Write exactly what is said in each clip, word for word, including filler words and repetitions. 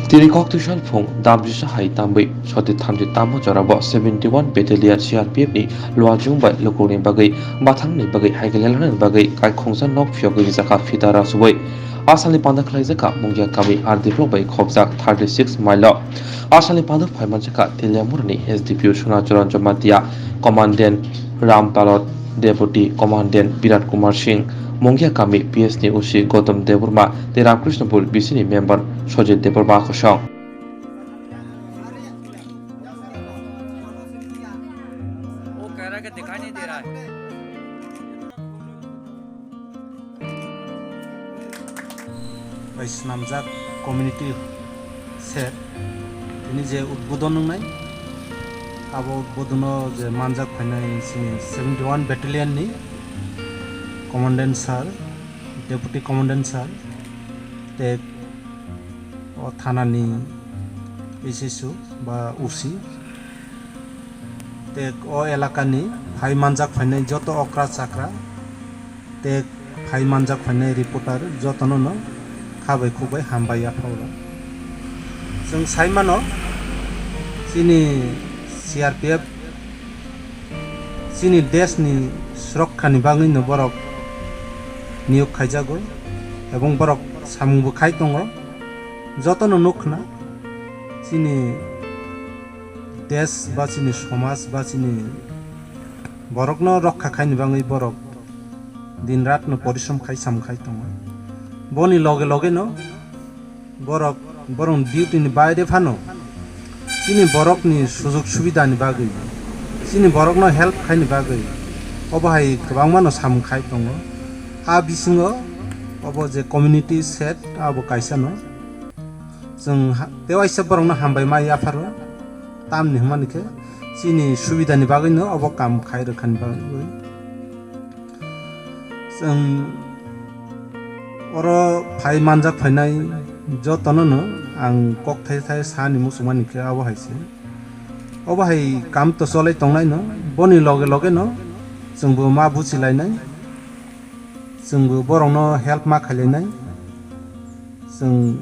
Tini kok twi salphung damjisa hai tambwi soti thamchi tamo jorabo seventy one Battalion C R P F ni luajung bai lukuni bagwi bathangni bagwi hai khe lelanani bagwi kaikhongsa nok phiyogwi rijak kha phita rang subui. Asalni panda khlaijak kha Mungia kami R D block bai khopjak thirty six mile o. Asalni panda phaimanjak kha Teliamurani S D P O Sunacharan Jamatia, Commandant Ram Talot, Deputy Commandant Birat Kumar Singh, Mungia kami P S ni O C Gautam Debbarma tei Ramkrishnapur B C ni member Sojit Debbarma kosong. वो कह रहा है कि दिखाई नहीं दे रहा है। Bai swnamjak community shed tini je udbodon wngnai, abo udbodono je manjak phainai chini seventy one Battalion ni Commandant sir, Deputy Commandant sir, tei o thanani S S O ba O C, tei o elakani phai manjak phainai joto okra chakra tei phai manjak phainai reporter jotono no kha bai khuk bai hambai yapharo. Chwng sai mano chini C R P F chini desh ni surakkha ni bagwi no borok niyok khaijago ebong borok samung bo khai tongo. Jotono nuk khna chini desh ba chini somaj ba chini borokno rokha khaini bagwi borok din ratno porishrom khai samung khai tongo. Boni loge loge no borok borokni duty ni baire phano chini borokni sujog subidani bagwi, chini borokno help khaini bagwi obo hai kwbangma no samung khai tongo. A bisingo obo je community shed abo kaisa no. Chwng ha-, tewaisa borokno hambai ma yapharo, tamni hwnmani khe chini subidani bagwino obo kam khai rwkhani bagwi. Chwng oro phai manjak phainai jotono no ang kok thai thai sani muchungmani khe abo hai se. Obo hai kam to cholai tongnai no, boni loge loge no chwngbo ma buchilainai, chwngbo borokno help ma khailainai. Chwng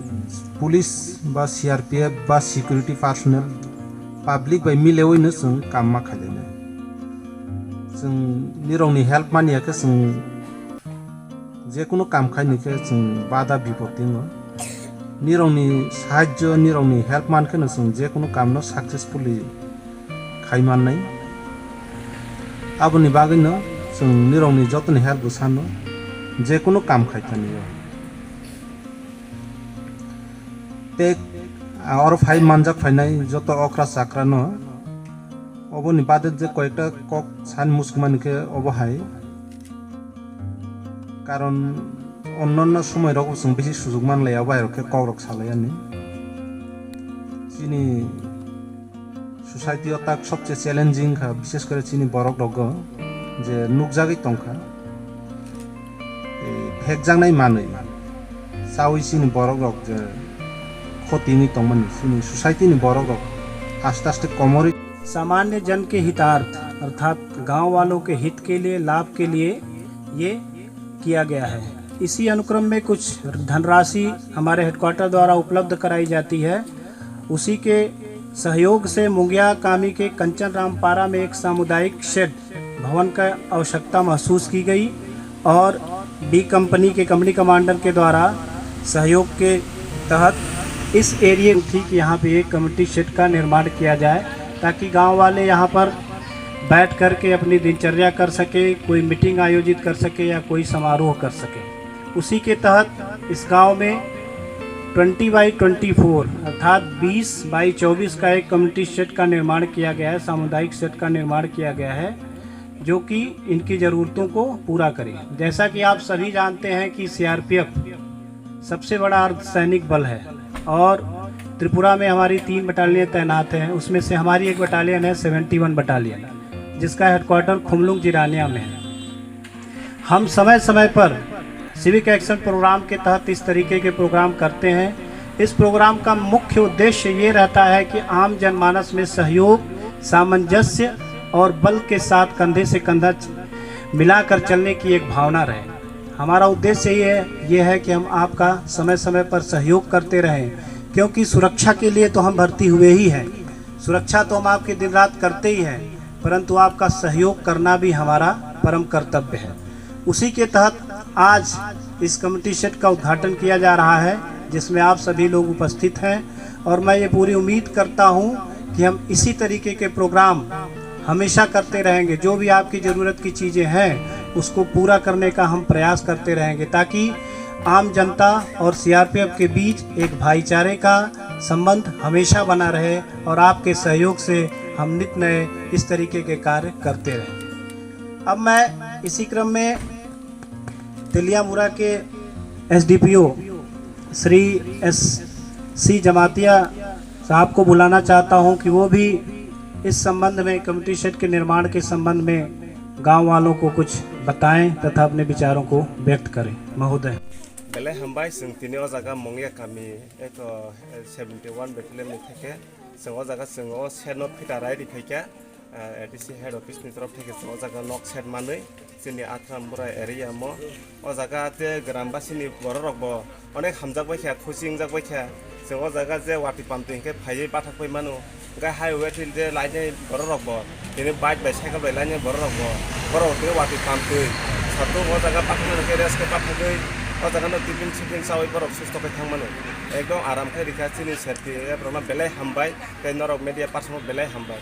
police ba C R P F ba security personnel, public bai milewino chwng kam ma khailainai. Chwng nirokni help manya khe chwng jekunu kam khaini khe chwng bada bipod tongo. Nirokni sahajjo, nirokni help man kheno chwng jekunu kamno successfully khai mannai. Aboni bagwino chwng nirokni jotoni help bo sano, jekunu kam khai thani o. Tei oro phai manjak phainai joto okra chakrano oboni bade je koyekta kok sani muchungmani khe obo hai, karon onnanno somoirok chwng bisi sujuk manlaiya, obo hai rok khe kokrok salaiyani. Chini society o tak sobse challenging kha, bishes kore chini borok rogo je nukjagwi tongkha. Tei phekjaknai manwi chawi chini borok rok je khoti wngwi tongmani, chini society ni borok rok aste aste komorwi. सामान्य जन के हितार्थ अर्थात गांव वालों के हित के लिए, लाभ के लिए ये किया गया है। इसी अनुक्रम में कुछ धनराशि हमारे हेडक्वार्टर द्वारा उपलब्ध कराई जाती है। उसी के सहयोग से मुंगिया कामी के कंचन रामपारा में एक सामुदायिक शेड भवन का आवश्यकता महसूस की गई और बी कंपनी के कंपनी कमांडर के द्वारा सहयोग के तहत इस एरिया थी कि यहाँ पे एक कम्युनिटी शेड का निर्माण किया जाए, ताकि गांव वाले यहाँ पर बैठ करके अपनी दिनचर्या कर सके, कोई मीटिंग आयोजित कर सके या कोई समारोह कर सके। उसी के तहत इस गांव में ट्वेंटी बाई ट्वेंटी फ़ोर अर्थात बीस बाई चौबीस का एक कम्युनिटी शेड का निर्माण किया गया है, सामुदायिक शेड का निर्माण किया गया है, जो कि इनकी ज़रूरतों को पूरा करे। जैसा कि आप सभी जानते हैं कि सीआरपीएफ सबसे बड़ा अर्धसैनिक बल है और त्रिपुरा में हमारी तीन बटालियन तैनात हैं, उसमें से हमारी एक बटालियन है सेवेंटी वन बटालियन, जिसका हेडक्वार्टर खुमलुंग जिरानिया में है। हम समय समय पर सिविक एक्शन प्रोग्राम के तहत इस तरीके के प्रोग्राम करते हैं। इस प्रोग्राम का मुख्य उद्देश्य ये रहता है कि आम जनमानस में सहयोग, सामंजस्य और बल के साथ कंधे से कंधा च-, मिलाकर चलने की एक भावना रहे। हमारा उद्देश्य ये है, ये है कि हम आपका समय समय पर सहयोग करते रहें, क्योंकि सुरक्षा के लिए तो हम भर्ती हुए ही हैं, सुरक्षा तो हम आपके दिन रात करते ही हैं, परंतु आपका सहयोग करना भी हमारा परम कर्तव्य है। उसी के तहत आज इस कम्युनिटी शेड का उद्घाटन किया जा रहा है, जिसमें आप सभी लोग उपस्थित हैं, और मैं ये पूरी उम्मीद करता हूँ कि हम इसी तरीके के प्रोग्राम हमेशा करते रहेंगे। जो भी आपकी ज़रूरत की चीज़ें हैं, उसको पूरा करने का हम प्रयास करते रहेंगे, ताकि आम जनता और सीआरपीएफ के बीच एक भाईचारे का संबंध हमेशा बना रहे और आपके सहयोग से हम नित नए इस तरीके के कार्य करते रहें। अब मैं इसी क्रम में तेलियामुरा के एसडीपीओ श्री एस सी जमातिया साहब को बुलाना चाहता हूं कि वो भी इस संबंध में, कम्युनिटी शेड के निर्माण के संबंध में गांव वालों को कुछ बताएं तथा अपने विचारों को व्यक्त करें। महोदय। Belai hambai, chwng tini o jaga Mongya kami, eto, eh, seventy one battalion ni theke, chwng o jaga chwng o shed no phita rai ri phaikha, eh, A D C head office ni torof theke chwng o jaga nok shed manwi, chini Athram Bura area mo. O jaga te Grambasi ni borok rok bo onek hamjak bai kha, khusi wngjak bai kha. Chwng o jaga je watwi pamtwi hinkhe phaiwi bathak pai mano. Hinkhe highway thil je lainai borok rok bo, tini bike bai cycle bai lainai borok rok bo, borok tini watwi pamtwi satung o jaga bathakna hinkhe rest khe bathagwi o jaga no tiffin sipin chawi borok susto khe thang mano. Ekdom aram khe rikha chini safety rok no belai hambai tei norok media person no belai hambai.